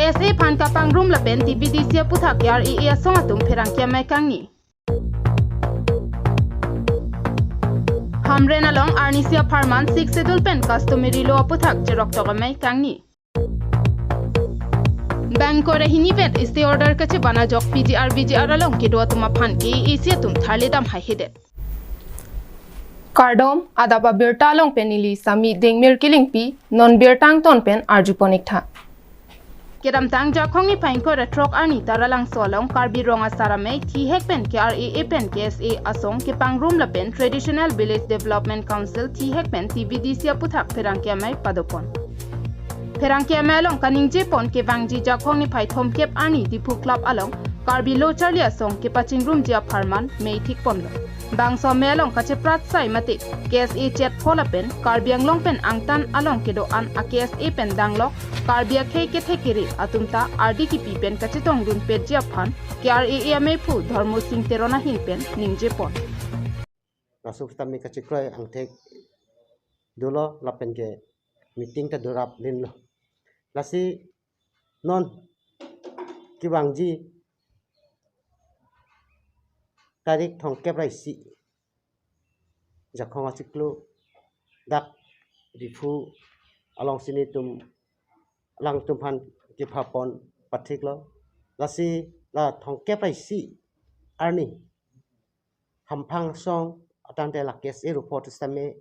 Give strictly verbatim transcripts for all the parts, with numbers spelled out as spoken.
S A aphan kapangrum lapen T B D C aputhak K R A A asong atum pherangke amei kangni. Hamren along arnisi apharman Sixth Schedule pen customary law aputhak cheroktok amei kangni. Bangkok ahinivet stay order kacheban ajok P G R V G R along kedo atum aphan K A A C atum tharledam haihedet. Kardom, adap abirta along pen neli Sami Dengmir Kilingpi, non birta angton pen arjupon iktha. Kedamtang Jakhong niphai ingkoi ra throk arni Taralangso along Karbi Rong Asar Amei thihek pen K R A A pen K S A asong kepangrum lapen Traditional Village Development Council thihek pen T B D C aputhak pherangke amei padopon. Pherangke amei along kaningjepon kevangji Jakhong niphai thomkep arni Diphu Club along Karbi Lo Charli Asong kepachingrumji apharman mei thikponlo. Bangso amei along kacheprat sai mate K S A chetpho lapen Karbi Anglong pen angtan along kedo-an a K S A pen danglok Karbi akhei kethe kere atum ta ardi kipi pen kachetongdunpetji aphan K R A A ameiphu Dharmo Sing Teron ahin pen ningjepon. Laso sitame kachekroi angthek dolo lapen ke meeting ta dorap linlo. Lasi non kevangji tarik thomkep ra isi Jakhong achiklo dak Diphu alongsi nelitum alangtum aphan kephapon pathiklo. Lasi la thomkep ra isi arni Hamphang asong atangte la K S A rupo sitame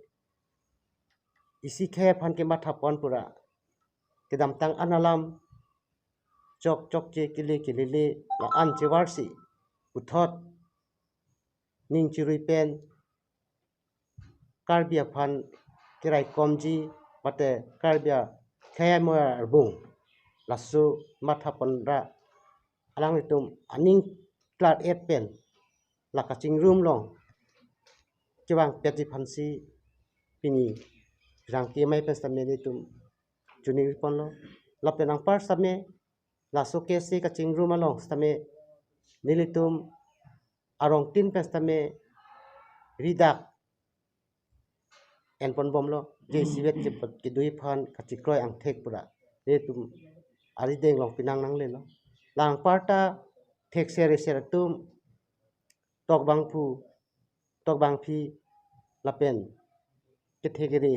isi khei aphan kemathapon pura kedamtang an alam chok chokche kele kelele la-an chevarsi puthot ning chirui pen Karbi aphan keraikomji mate Karbi akhei amoi arbung laso mathapon ra alanglitum aning klar-et pen la kachingrum along kevangpetji aphansi pini pherangke amei pen sitame nelitum choningriponlo. Lapen anpar sitame laso K S A kachingrum along sitame nelitum arongtin pen sitame ridak enponbomlo, je isivet ke, kedui aphan kachekroi angthek pura nelitum arideng along pinang nanglelo. La anpar ta thekser eser atum tokbangphu tokbangpi lapen kethe kere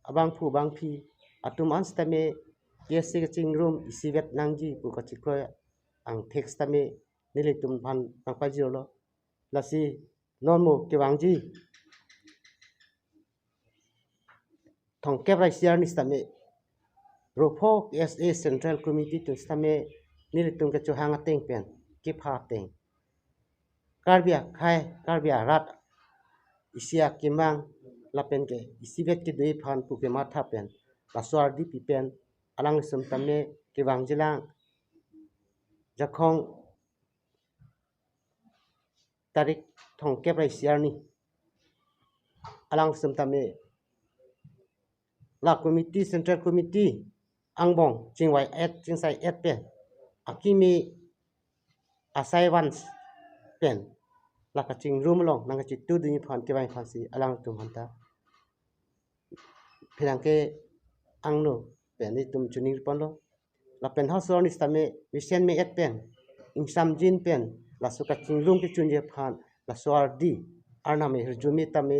abangphu bangpi atum an sitame K S A kachingrum isivet nangji pu kachekroi angthek sitame nelitum aphan nangpajirlo. Lasi non mo kevangji thomkep ra isi arni sitame rupo K S A Central Committee atum sitame nelitum kechohang ateng pen kepha ateng Karbi akhei, Karbi arat isi akemang lapen ke isivet kedui aphan pu kematha pen laso ardi pi pen alanglitum tame kevangjilang Jakhong tarik thomkep ra isi arni alanglitum tame la committee, Central Committee angbong chingvai-et chingsai-et pen akimi asai vans pen la kachingrum along nangkachitudunji aphan kevang aphansi alangtum aphanta pherangke angno pen nelitum choningriponlo. Lapen ha laso arni sitame mesen me-et pen ingsamjin pen laso kachingrum kechunji aphan laso ardi arnam ahirjume tame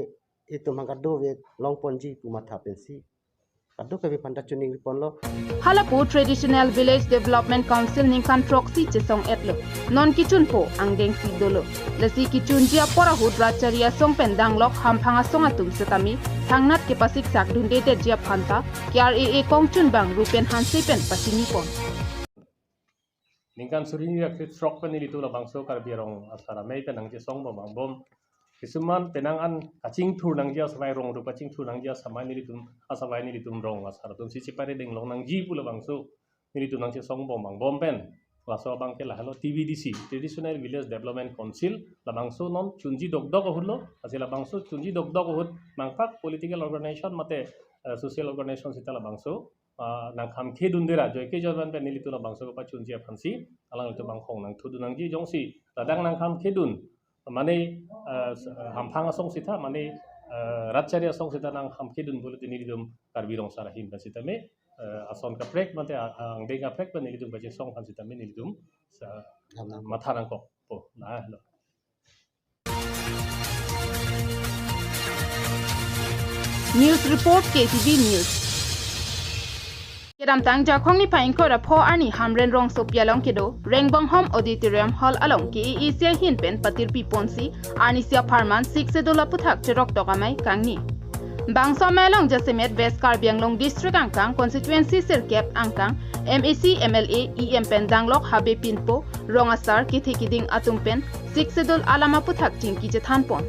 itum aphan kadokave longponji pu matha pensi kadokave aphanta choningriponlo. Halapu Traditional Village Development Council ningkan throksi chesong-etlo. Non kechunpo angdengsi dolo. Lasi kechunji apor ahut Ratchari asong pen danglok Hamphang asong atum setame thangnat kepasiksak dundedetji aphanta K R A A kongchunbang Rupen Hanse pen pachinipon. Ningkan suri hini ra kre throk pen nelitum labangso Karbi Rong Asar Amei pen nangchesongbom angbom. Kisuman penang an kachingthur nangji asavai, rong ru kachingthur nangji asavai nelitum, asavai nelitum rong asar atumsi chepare denglong nangji pu labangso nelitum nangchesongbom angbom pen. Laso abang ke lahelo T V D C, Traditional Village Development Council, labangso non chunji dokdok ahutlo, lasi labangso chunji dokdok ahut mangpak political organization mate, eh, social organization sita labangso ah, nangkhamkhedunde ra, joike jovan pen nelitum labangso kepachunji aphansi, alanglitum bangkong nangthudun nangji jongsi, ladak nangkhamkhedun, mane, ah, s-, ah, Hamphang asong sita, mane, ah, Ratchari asong sita nangkhamkhedun pulote nelitum Karbi Rong Asar ahin pen sitame, eh, ason kaprek mate a-, angdeng kaprek pen nelitum kachingsong aphan sitame nelitum sa Lam nang. Matha nangkokpo, lahelo. News report, K T V News. Kedamtang Jakhong niphai ingkoi ra pho arni Hamren rongsopi along kedo Rengbonghom Auditorium Hall along K A A C ahin pen patirpi ponsi arnisi apharman Sixth Schedule aputhak cheroktok amei kangni. Bangso amei along jasemet West Karbi Anglong District angkang, constituency sirkep angkang, M A C, M L A, E M pen danglok habe pinpo, rong asar, kethe kiding atum pen Sixth Schedule alam aputhak chingki chethanpon.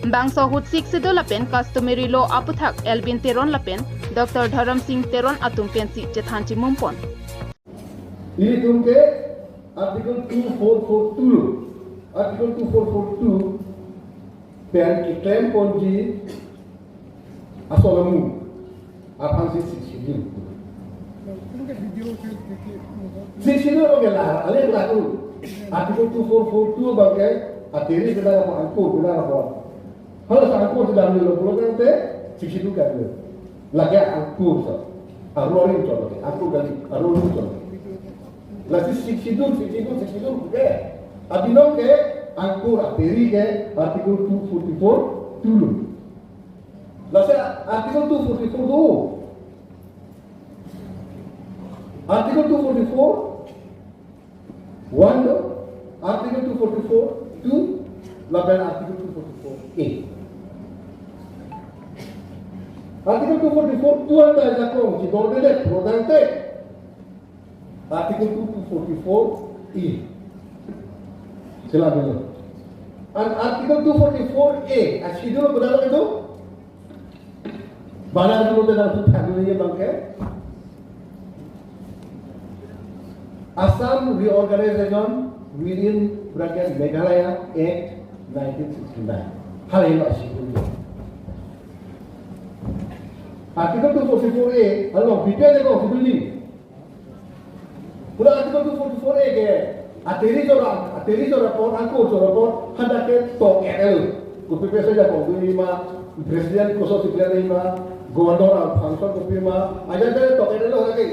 Bangso ahut Sixth Schedule lapen customary law aputhak Elwin Teron lapen Doctor Dharam Singh Teron atum pensi chethan chimumpon. Ilitum ke Article two four four two lo. Article two four four two pen keklem ponji ason amu aphansi Sixth Schedule. Sixth Schedule abang ke la, ale la tu. Article two four four two abang ke ateri kedang apa, angkur kedang apa. Hala sa angkur sedang dulu, pulo kan te, Sixth Schedule kan dulu. Lake angkur sa. Arorin cholo, angkur kali, arorin cholo. Lasi Sixth Schedule, Sixth Schedule, Sixth Schedule ke. Abinong ke, angkur ateri ke, Article two forty-four two lo. Lasi Article two forty-four do. Article two forty-four, one do, Article two forty-four two, lapen Article two forty-four A. Article two forty-four two anta Jakhong chidordedet prodangte Article two forty-four A. Sila dulu. And Article two forty-four A, a schedule apa dalam itu? Bana dulu tentang tu tadi ni abang ke. Assam Reorganization within bracket Meghalaya Act nineteen sixty-nine. Hal ini masih dulu. Article two forty-four A, halo, B P L ko dulu ni. Pura Article two forty-four A ke, ateri chora, ateri chora apot, angkur chora apot, hadak ke tok el. Kopi pesa ja kong tu ma, president koso sikla ni ma, governor a function kopi ma, aja ke tok el lagi.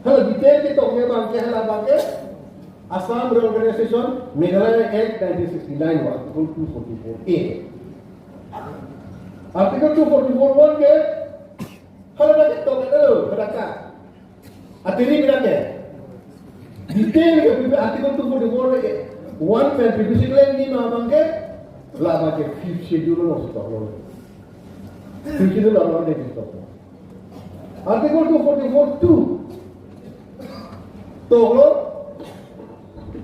Hala detail ke tok ni abang ke, hala abang ke, Assam Reorganization, Meghalaya Act nineteen sixty-nine, Article two forty-four A. Article two forty-four one ke, hala ke tok el, hala ka. Ateri pina ke. Detail ke Article two forty-four one pen P P C claim ni ma abang ke, la abang ke Fifth Schedule lo stok lo. Fifth Schedule lo abang ke stok lo. Article two forty-four two. Tok lo.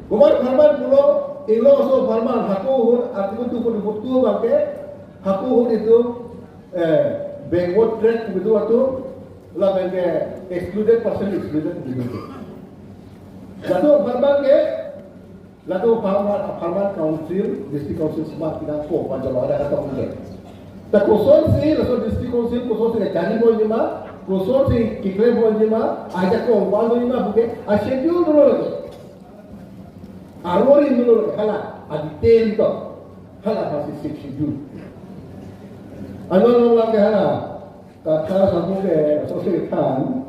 Kumar Farman pulo, inglo so Farman, hako ahut Article two forty-four two abang ke, hako ahut itu, eh, backward tract begitu atau, lapen ke excluded person excluded begitu. Latum apharman ke, latum apharman, apharman council, district council semat kita ko, panjalo ada kata mungkin. Ta kosonsi, laso district council, kosonsi kacharipon ji ma, kosonsi keklemponji ma, ajak kong, wal ji ma, buke, a schedule dulu lagi. Arorin dulu lagi, hala, a detail to, hala pasti Sixth Schedule. Ano lang lang ke hala, Kata sabu ke, so se kan.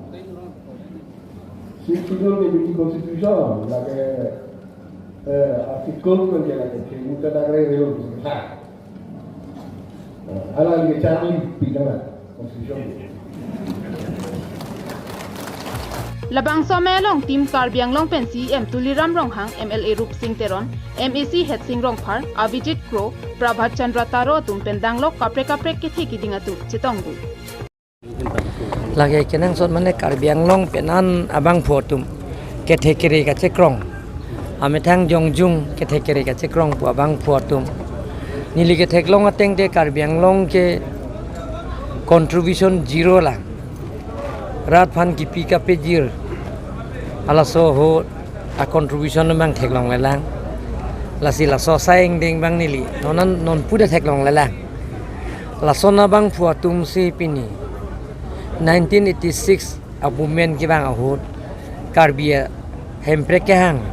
Sixth Schedule ke bikin constitution, lake, eh, article pun ke lake, ke muka dagre relo, ha. Hala lagi Charlie, pinjana, constitution. Labangso amei along Team Karbi Anglong pen C E M Tuliram Ronghang, M L A Rupsing Teron, M A C Hetsing Rongphar, Abhijit Kro, Prabhat Chandra Taro atum pen danglok kaprek kaprek kethe kiding atum chetongdun. Lake kenangsot mane Karbi Anglong penan abangphu atum kethe kere kachekrong. Amethang jongjung kethe kere kachekrong pu abangphu atum. Neli ketheklong ateng te Karbi Anglong ke contribution zero lang. Rat aphan kipi kapejir. Halaso ahut a contribution abang theklonglelang. Lasi laso asai angdeng abang neli. Non non puda theklonglelang. Lason abangphu atum si pini nineteen eighty-six a movement kevang ahut Karbi a Hemprek kehang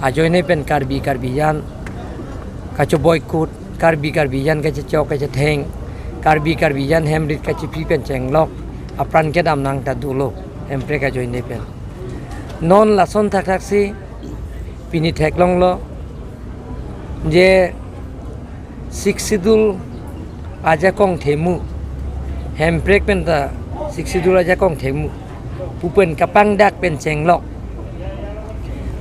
ajoine pen Karbi, Karbi jan kachoboikut, Karbi, Karbi jan kachechok kachetheng, Karbi, Karbi jan hemrit kachepi pen chenglok, apran kedam nang ta dolo, hemprek ajoine pen. Non lason thakthak si pini theklonglo je Sixth Schedule ajakong themu, hemprek pen ta Sixth Schedule ajakong themu pu pen kapangdak pen chenglok.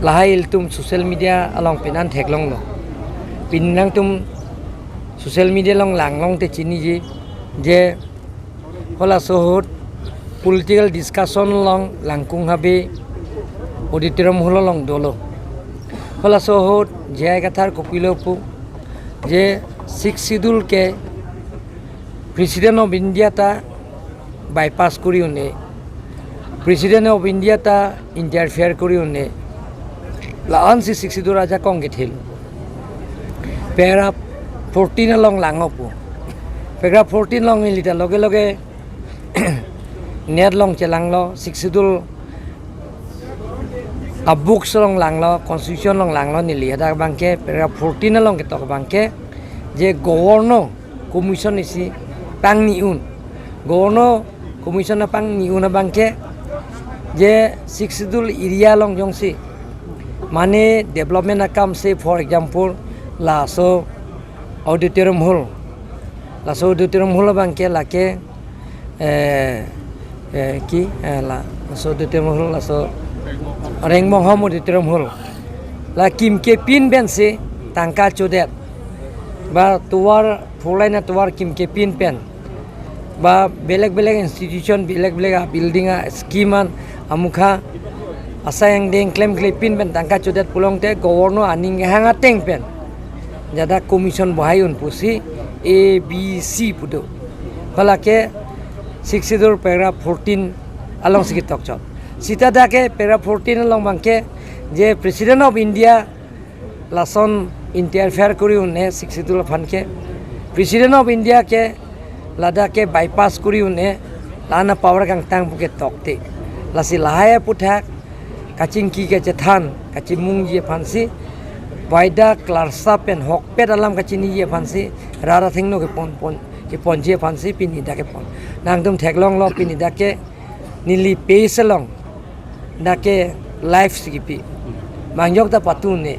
Lahai ilitum social media along pen an theklonglo. Pini nangtum social media along langlong te chiniji je halaso ahut political discussion along Langkung Habe Auditorium Hall along dolo. Halaso ahut J I Kathar kopilo pu je Sixth Schedule ke President of India ta bypass kori un-e, President of India ta interfere kori un-e, la-an si Sixth Schedule ajakong kethelo. Paragraph fourteen along langlo pu. Paragraph fourteen along ili ta loge loge net along chelanglo, Sixth Schedule abooks along langlo, constitution along langlo neli. Hadak abangke paragraph fourteen along ketok abangke je Governor Commission isi pangni un. Governor Commission apangni un abangke je Sixth Schedule area along jongsi mane development akam, se for example laso Auditorium Hall, laso Auditorium Hall abangke lake eh, eh, ki eh, la laso Auditorium Hall, laso Rengmonghom Auditorium Hall, la kim kepin pensi tangka chodet, ba tovar, four lane atovar kim kepin pen, ba belek belek institution, belek belek a building a scheme an amukha asai angdeng klemkle pin pen tangka chodet pulote Governor aning kehang ateng pen jada commission bohai un pusi A B C pu do. Halake Sixth Schedule paragraph fourteen along si ketok chot. Seta dak ke paragraph fourteen along abangke je President of India lason interfere kori un-e Sixth Schedule aphan ke, President of India ke ladak ke bypass kori un-e, la-an apower kangtang pu ketok te. Lasi lahai aphuthak kachingki kachethan kachimungji aphansi, waida klarsa pen hokpet alam kachiniji aphansi, rat athengno kepon pon, keponji aphansi pini dak kepon. Nangtum theklonglo pini dak ke neli page along dak ke live si kipi. Bang ajok ta patu un-e.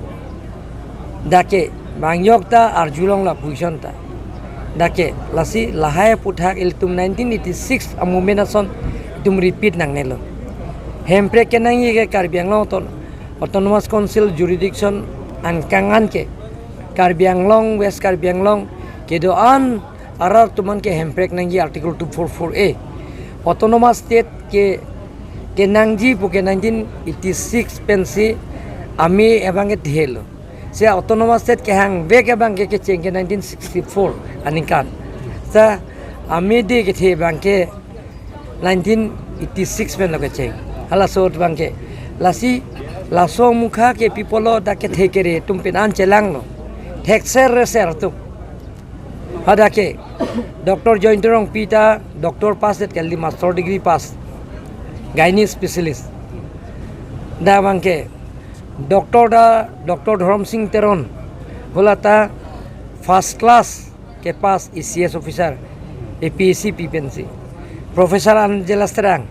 Dak ke bang ajok ta arjulonglo position ta. Dak ke lasi lahai aphuthak ilitum nineteen eighty-six a-movement ason itum repeat nangnelo. Hemprek kenangji ke Karbi Anglong Auton-, Autonomous Council jurisdiction angkang an ke Karbi Anglong, West Karbi Anglong kedo-an arat atum an ke hemprek nangji Article two four four A. Autonomous State ke, kenangji pu ke nineteen eighty-six pensi amei abangke thelo. Se Autonomous State kehang vek abangke kecheng ke nineteen sixty-four aningkan. Sa amei de kethe abangke nineteen eighty-six pen lo kecheng. Halaso ahut abangke. Lasi laso amukha ke pi pulo dak kethe kere atum pen an chelanglo. Thekser reser atum. Hadak ke Doctor Jayanta Rongpi ta doctor pass det kali, master degree pass, gynae specialist. Dak abangke doctor ta Doctor Dhorom Sing Teron, hala ta first class ke pass, A C S officer, A P S C pi pensi. Professor Angeles Terang,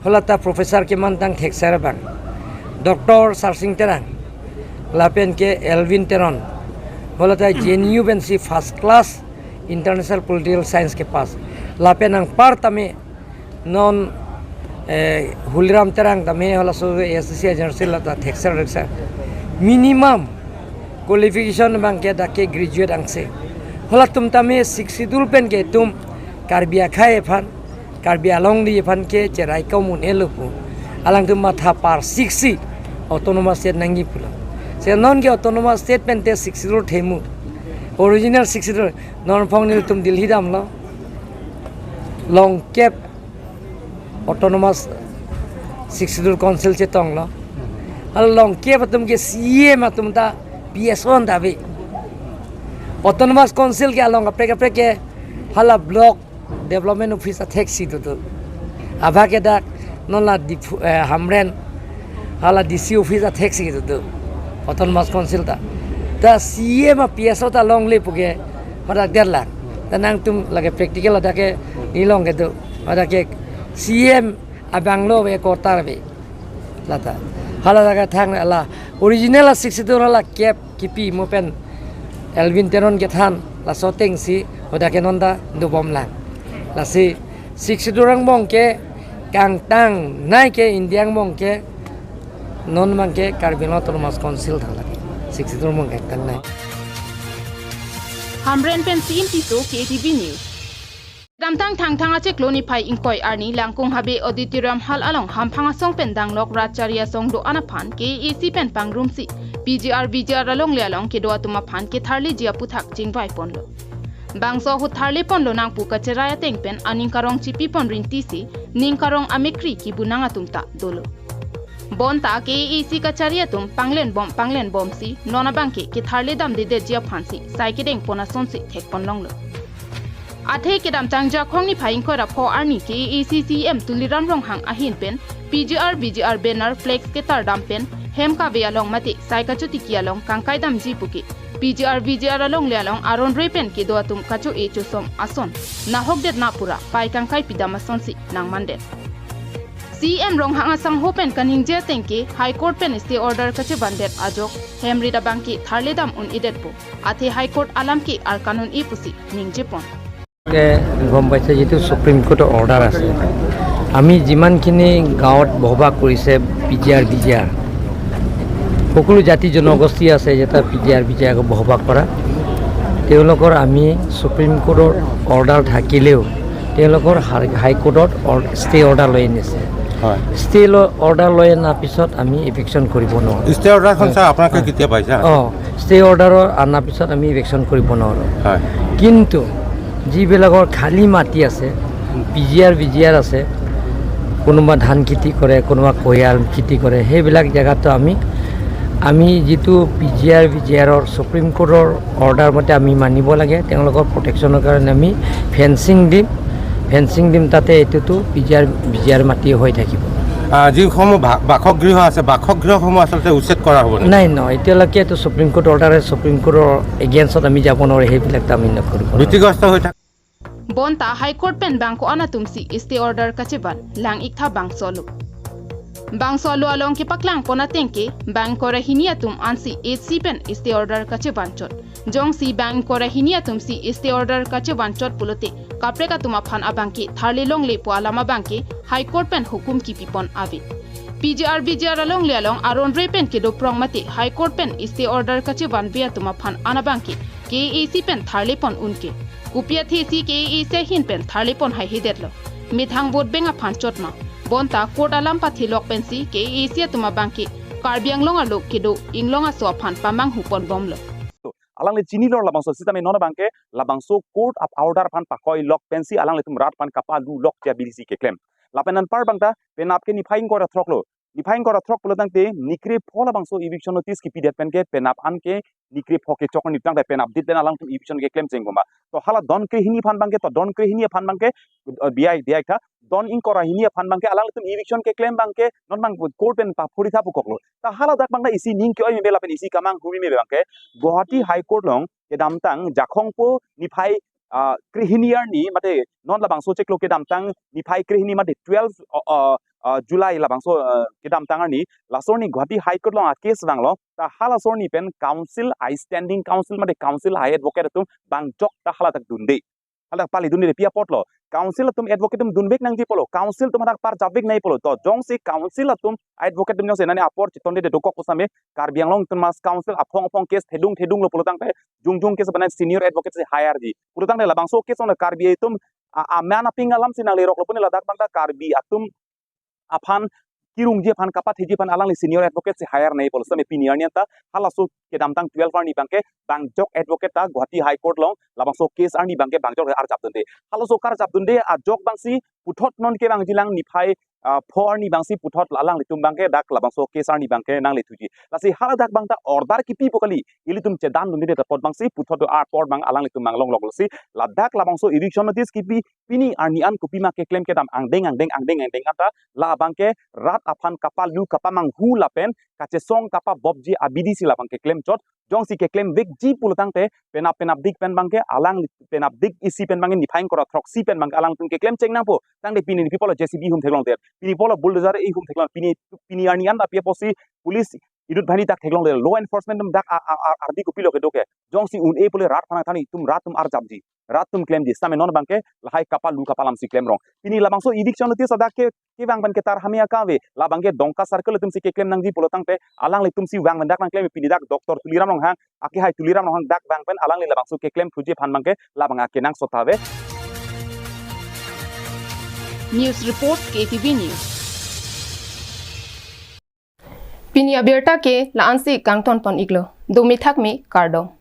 hala ta professor kemantang thekser abang. Doctor Sarsing Terang, lapen ke Elwin Teron, hala ta J N U pensi first class International Political Science ke pass. Lapen anpar tame non, eh, Huliram Terang tame halaso A S D C General Secretary, la ta thekser thekser. Minimum qualification abangke dak ke graduate angse. Halatum tame Sixth Schedule pen ke itum Karbi akhei aphan, Karbi alongri aphan ke cherai kamun elo pu alangtum matha par siksi Autonomous State nangji pulo. Se non ke Autonomous State pen te Sixth Schedule themu. Original Sixth Schedule, non phong nelitum Delhi damlo. Longkep Autonomous Sixth Schedule Council chetonglo. Hala longkep atum ke C E M atum ta P S O an ta ave. Autonomous Council ke along kaprek kaprek ke hala block development office athek si do do. Abang ke dak non la Diphu, eh, Hamren hala D C office athek si do do. Autonomous Council ta. Ta C E M a P S O ta longle pu ke hadak det lang. Ta nangtum lake practical hadak ke neli along kedo. Hadak ke C M abang lo ave, quarter ave. Lata. Hala jaga thang la original a Sixth Schedule hala kep kipi mo pen Elwin Teron kethan laso atengsi hoda ke non ta dobom lang. Lasi Sixth Schedule angbong ke kangtangnei ke India angbong ke non abang ke Karbi Anglong Autonomous Council thang lagi. Sixth Schedule angbong kangtangnei. Hamren pen C M Tisso, K T V News. Kedamtang Thangthang achiklo niphai ingkoi arni Langkung Habe Auditorium Hall along hamphang asong pen danglok rat chari asong do-an aphan K A A C pen pangrumsi P G R V G R alongle along kedo atum aphan ketharleji aputhak chingvai ponlo. Bangso ahut tharle ponlo nang pu kacherai ateng pen aning karong chipi pon rintisi ning karong amekri kibunang atum ta dolo. Bonta K A A C kachari atum panglen bom panglen bomsi non abang ke ketharle damdedetji aphansi sai kedeng pon asonsi thek pon longlo. Athe kedamtang Jakhong niphai ingkoi ra pho arni K A A C C M Tuliram Ronghang ahin pen P G R V G R banner flex ketar dam pen hem kave along mate sai kachotiki along kangkai damji puke P G R V G R alongle along aron re pen kedo atum kacho-e chosom ason nahokdet na pura pai kangkai pidam asonsi nangmandet. C M Ronghang asangho pen kaningje ateng ke High Court pen stay order kachevandet ajok hem rit abang ke tharle dam un-edetpo. Athe High Court alam ke arkan un-e pusi ningje pon. কে গম পাইছে, যিটো সুপ্ৰিম কোৰ্টৰ অৰ্ডাৰ আছে, আমি যিমানখিনি গাঁৱত বসবাস কৰিছে পি জি আৰ, বি জি আৰ, সকলো জাতি জনগোষ্ঠী আছে, যেতিয়া পি জি আৰ, বি জি আৰ বসবাস কৰা, তেওঁলোকৰ আমি সুপ্ৰিম কোৰ্টৰ অৰ্ডাৰ থাকিলেও তেওঁলোকৰ হাই, হাই কোৰ্টত অৰ-, ষ্টে অৰ্ডাৰ লৈ আনিছে। হয়। ষ্টে ল-, অৰ্ডাৰ লৈ অনাৰ পিছত আমি ইভিকশ্যন কৰিব নোৱাৰোঁ। ষ্টে অৰ্ডাৰখন, হয়, ছাৰ, আপোনালোকে, হয়, কেতিয়া পাইছা? অ, ষ্টে অৰ্ডাৰৰ অনাৰ পিছত আমি ইভিকশ্যন কৰিব নোৱাৰোঁ। হয়। কিন্তু যিবিলাকৰ খালী মাটি আছে, পি জি আৰ, বি জি আৰ আছে, কোনোবা ধান খেতি কৰে, কোনোবা কুঁহিয়াৰ খেতি কৰে, সেইবিলাক জেগাতো আমি, আমি যিটো পি জি আৰ, বি জি আৰৰ সুপ্ৰিম কোৰ্টৰ অৰ্ডাৰ মতে আমি মানিব লাগে। তেওঁলোকৰ প্ৰটেকশ্যনৰ কাৰণে আমি ফেন্সিং দিম, ফেন্সিং দিম, তাতে এইটোতো পি জি আৰ, বি জি আৰ মাটি হৈ থাকিব। আহ, যিসমূহ বা-, বাসগৃহ আছে, বাসগৃহসমূহ আচলতে উচ্ছেদ কৰা হ'ব নেকি? নাই, নহয়, এতিয়ালৈকে এইটো সুপ্ৰিম কোৰ্ট অৰ্ডাৰ আছে, সুপ্ৰিম কোৰ্টৰ এগেইনষ্টত আমি যাব নোৱাৰোঁ, সেইবিলাকতো আমি নকৰোঁ। ভীতিগ্ৰস্ত হৈ থাক- Bonta High Court pen bang ko-an atumsi stay order kachevan, lang-ik tha bangso alo. Bangso alo along kepaklang pon ateng ke bang ingkoi ra hini atum ansi H C pen stay order kachevan chot. Jongsi bang ingkoi ra hini atumsi stay order kachevan chot pulote kaprek atum aphan abang ke tharle longle pu alam abang ke High Court pen hukum kipi pon ave. P G R V G R alongle along aron re pen kedo prong mate High Court pen stay order kachevanve atum aphan an abang ke K A A C pen tharle pon un ke. Kopi athesi K A A C ahin pen tharle pon haihedetlo. Methang vote bank aphan chot ma. Bonta court alam pathelok pensi K A A C atum abang ke Karbi Anglong arlo kedo inglong aso aphan pamanghu pon bomlo. Alangli chinilo labangso system e, non abang ke labangso court ap order aphan pakoi lok pensi alanglitum rat aphan kapalulokji abidi si keklem. Lapen anpar abang ta penap ke niphai ingkoi ra throk lo. Niphai ingkoi ra throk pulo tangte nikre pho labangso eviction notice kipidet pen ke penap an ke nikre pho kechok ni tangte penap dit pen alangtum eviction keklem cheng bomba. To hala don krehini aphan abang ke, to don krehini aphan abang ke, eh, biai, biai tha. Don ingkoi ra hini aphan abang ke alanglitum eviction keklem abang ke non abang court pen paphuri tha pu koklo. Ta hala dak abang ta isi ning ke-oi me be lapen isi kamanghu me be abang ke Guwahati High Court along kedamtang Jakhong po niphai, ah, krehini arni mate non labangso chiklo kedamtang niphai krehini mate twelve, ah, ah, ah, July labangso, ah, kedamtang arni laso arni Guwahati High Court along a case vanglo. Ta halaso arni pen counsel, a standing counsel mate counsel, a advocate atum bang jok ta hala dak dunde. Hala pali dunde pi apotlo. Counsel atum advocate atum dunvek nangji pulo. Counsel atum hadak parjapvek nangji pulo. To jongsi counsel atum advocate atum jongsi nani apor chitonde dokok pusitame Karbi Anglong Autonomous Council aphong aphong case thedung thedung lo pulo tangte jongjong case bana senior advocate si hire ji. Pulo tangte labangso case ong Karbi atum a, a man aping alam si nanglerok lo pune ladak abang ta Karbi atum aphan kirungji aphan kapatheji aphan alangli senior advocate si hire nangji pulo sitame pini arni ta halaso kedamtang twelve arni abang ke bang jok advocate ta Guwahati High Court along labangso case arni abang ke bang jok arjap dunde. Halaso karjap dunde ajok abang si puthot non ke bang jilang niphai, ah, pho arni abang si puthot alanglitum abang ke dak labangso case arni abang ke nangle thuji. Lasi hala dak abang ta order kipi po kali, ilitum chedan dunde ta apot abang si puthot do apor abang alanglitum bang longlok lo si ladak labangso eviction notice kipi pini arni an kopima keklem kedam angdeng angdeng angdeng angdeng anta labang ke rat aphan kapalu kapamanghu lapen kachesong kapabopji abidi si labang keklem chot Jongsi keklem vekji pulo tangte penap penapdik pen abangke alang penapdik isi pen abangke niphai ingkoi ra throksi pen abangke alangtum keklem cheng nangpo. Tangte pini nipi pulo J C B hum theklongdet, pini pulo bulldozer ihum theklong, pini pini arni an api apotsi police inut banghini dak theklongdet, law enforcement atum dak a- a- a- ardi kopilo kedo ke. Jongsi un-e pule rat aphan thani tum rat atum arjapji, rat atum klemji. Same non abangke lahai kapalu kapalam si klem rong. Pini labangso eviction notice adak ke kevang pen ketar hamya kave, labangke Dongka circle atum si keklem nangji pulo tangte alanglitum si vang pen dak nangklem. Pini dak Doctor Tuliram Ronghang, akehai Tuliram Ronghang dak vang pen alangli labangso keklem thuji aphan abangke labang akenangsot ave. News report, K T V News. Pini abirta ke la-ansi kangton pon iklo. Dumi thakmi, kardom.